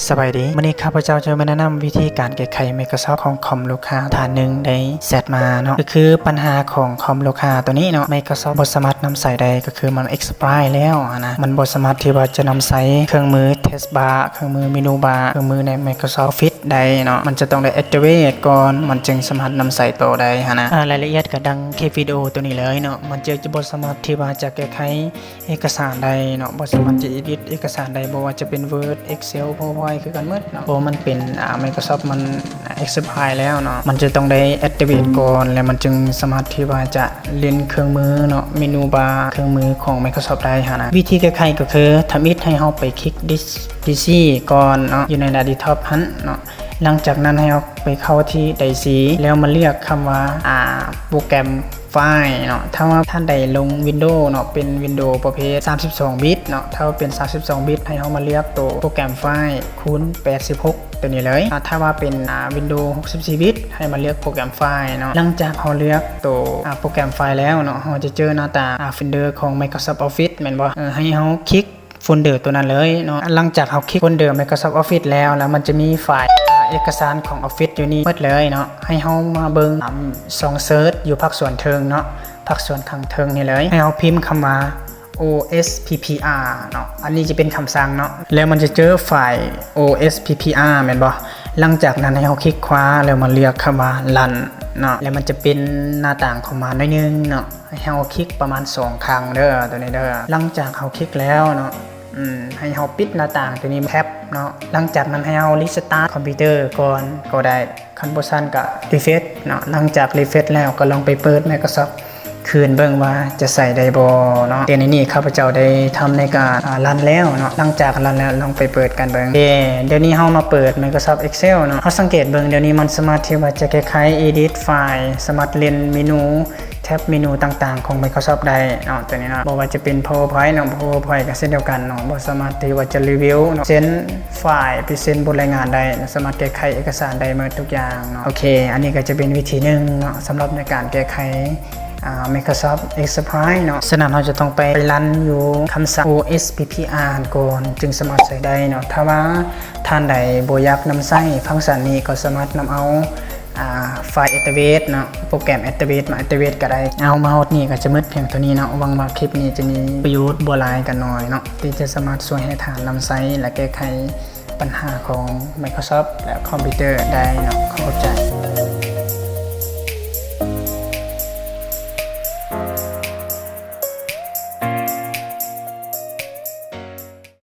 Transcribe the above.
ສະບາຍດີ ມື້ນີ້ຂ້າພະເຈົ້າຈະມາແນະນຳວິທີການແກ້ໄຂ Microsoft ຂອງຄອມລູກຄ້າທ່ານໜຶ່ງໄດ້ແຊັດມາເນາະ ກໍຄືບັນຫາຂອງຄອມລູກຄ້າໂຕນີ້ເນາະ Microsoft ບໍ່ສາມາດນຳໃຊ້ໄດ້ ກໍຄືມັນ expire ແລ້ວຫັ້ນນະ ມັນບໍ່ສາມາດທີ່ວ່າຈະນຳໃຊ້ເຄື່ອງມື taskbar ເຄື່ອງມື menu bar ເຄື່ອງມືໃນ Microsoft Office ໄດ້ເນາະ ມັນຈະຕ້ອງໄດ້ activate ກ່ອນ ມັນຈຶ່ງສາມາດນຳໃຊ້ຕໍ່ໄດ້ຫັ້ນນະ ອາ ລາຍລະອຽດກໍດັ່ງຄລິບວິດີໂອໂຕນີ້ເລີຍເນາະ ມັນຈະ ຈະບໍ່ສາມາດທີ່ວ່າຈະແກ້ໄຂ ເອກະສານໄດ້ເນາະ ບໍ່ສາມາດຈະ edit ເອກະສານໄດ້ ບໍ່ວ່າຈະເປັນ Word Excel PowerPoint ຄືກັນໝົດເນາະ ເພາະມັນເປັນ ອາ Microsoft ມັນ expire ແລ້ວເນາະ ມັນຈະຕ້ອງໄດ້ activate ກ່ອນ ແລ້ວມັນຈຶ່ງສາມາດທີ່ວ່າຈະຫຼິ້ນເຄື່ອງມືເນາະ menu bar ເຄື່ອງມືຂອງ Microsoft ໄດ້ຫັ້ນນະ ວິທີແກ້ໄຂກໍຄື ທຳອິດໃຫ້ເຮົາໄປຄລິກ This PC ກ່ອນເນາະ ຢູ່ໃນໜ້າ Desktop ຫັ້ນເນາະ ຫຼັງຈາກນັ້ນໃຫ້ເຮົາໄປເຂົ້າທີ່ Daisy ແລ້ວມາເລືອກຄຳວ່າ ອາ ໂປຣແກຣມ ໄຟລ໌ເນາະ ຖ້າວ່າທ່ານໃດລົງ Windows ເນາະ ເປັນ Windows ປະເພດ ສາມສິບສອງບິດເນາະ ຖ້າວ່າເປັນ ສາມສິບສອງບິດ ໃຫ້ເຮົາມາເລືອກໂຕໂປຣແກຣມໄຟລ໌ຄູນ ແປດສິບຫົກ ໂຕນີ້ເລີຍ ອາ ຖ້າວ່າເປັນ ອາ Windows ຫົກສິບສີ່ບິດ ໃຫ້ມາເລືອກໂປຣແກຣມໄຟລ໌ເນາະ ຫຼັງຈາກເຮົາເລືອກໂຕ ອາ ໂປຣແກຣມໄຟລ໌ແລ້ວເນາະ ເຮົາຈະເຈີໜ້າຕ່າງ ອາ Finder ຂອງ Microsoft Office ແມ່ນບໍ່ ເອີ ໃຫ້ເຮົາຄລິກ ໂຟນເດີໂຕນັ້ນເລີຍເນາະ ຫຼັງຈາກເຮົາຄລິກໂຟນເດີ Microsoft Office ແລ້ວ ແລ້ວມັນຈະມີໄຟລ໌ ອາ ເອກະສານຂອງ Office ຢູ່ນີ້ໝົດເລີຍເນາະ ໃຫ້ເຮົາມາເບິ່ງ ອາ ຊ່ອງເສີດຢູ່ພາກສ່ວນເທິງເນາະ ພາກສ່ວນຂ້າງເທິງນີ້ເລີຍ ໃຫ້ເຮົາພິມຄຳວ່າ OSPPR ເນາະ ອັນນີ້ຈະເປັນຄຳສັ່ງເນາະ ແລ້ວມັນຈະເຈີໄຟລ໌ OSPPR ແມ່ນບໍ່ ຫຼັງຈາກນັ້ນໃຫ້ເຮົາຄລິກຂວາ ແລ້ວມາເລືອກຄຳວ່າ Run ເນາະ ແລ້ວມັນຈະເປັນໜ້າຕ່າງເຂົ້າມາໜ້ອຍໜຶ່ງເນາະ ໃຫ້ເຮົາຄລິກປະມານສອງຄັ້ງເດີ ໂຕນີ້ເດີ ຫຼັງຈາກເຮົາຄລິກແລ້ວເນາະ ອືມ ໃຫ້ເຮົາປິດໜ້າຕ່າງໂຕນີ້ ແທັບເນາະ ຫຼັງຈາກນັ້ນໃຫ້ເຮົາ restart ຄອມພິວເຕີກ່ອນກໍໄດ້ ຄັນບໍ່ຊັ້ນກໍ refresh ເນາະ ຫຼັງຈາກ refresh ແລ້ວກໍລອງໄປເປີດ Microsoft ຄືນເບິ່ງວ່າຈະໃຊ້ໄດ້ບໍ່ເນາະ ແຕ່ໃນນີ້ຂ້າພະເຈົ້າໄດ້ທຳໃນການ ອາ run ແລ້ວເນາະ ຫຼັງຈາກ run ແລ້ວລອງໄປເປີດກັນເບິ່ງ ເອີ ດຽວນີ້ເຮົາມາເປີດ Microsoft Excel ເນາະ ເຮົາສັງເກດເບິ່ງ ດຽວນີ້ມັນສາມາດທີ່ວ່າຈະແກ້ໄຂ edit ໄຟລ໌ ສາມາດຫຼິ້ນເມນູ ແທັບເມນູຕ່າງໆຂອງ Microsoft ໄດ້ເນາະ ຕົວນີ້ເນາະ ບໍ່ວ່າຈະເປັນ PowerPoint ເນາະ PowerPoint ກໍເຊັ່ນດຽວກັນເນາະ ບໍ່ສາມາດທີ່ວ່າຈະ review ເນາະ ເຊັ່ນ ໄຟລ໌ present ບົດລາຍງານໄດ້ ສາມາດແກ້ໄຂເອກະສານໄດ້ໝົດທຸກຢ່າງເນາະ ໂອເຄ ອັນນີ້ກໍຈະເປັນວິທີໜຶ່ງເນາະ ສຳລັບໃນການແກ້ໄຂ ອາ Microsoft Expire ເນາະ ສະນັ້ນເຮົາຈະຕ້ອງໄປ run ຢູ່ຄຳສັ່ງ OSPPR ກ່ອນ ຈຶ່ງສາມາດໃຊ້ໄດ້ເນາະ ຖ້າວ່າທ່ານໃດບໍ່ຢາກນຳໃຊ້ຟັງຊັນນີ້ ກໍສາມາດນຳເອົາ ອາ ໄຟລ໌ Activate ເນາະ ໂປຣແກຣມ Activate ມາ Activate ກໍໄດ້ ເອົາ ມາຮອດນີ້ກໍຈະໝົດພຽງເທົ່ານີ້ເນາະ ຫວັງວ່າຄລິບນີ້ຈະມີປະໂຫຍດບໍ່ຫຼາຍກໍໜ້ອຍເນາະ ທີ່ຈະສາມາດຊ່ວຍໃຫ້ທ່ານນຳໃຊ້ ແລະ ແກ້ໄຂບັນຫາຂອງ Microsoft ແລະ ຄອມພິວເຕີໄດ້ເນາະ ຂໍຂອບໃຈ.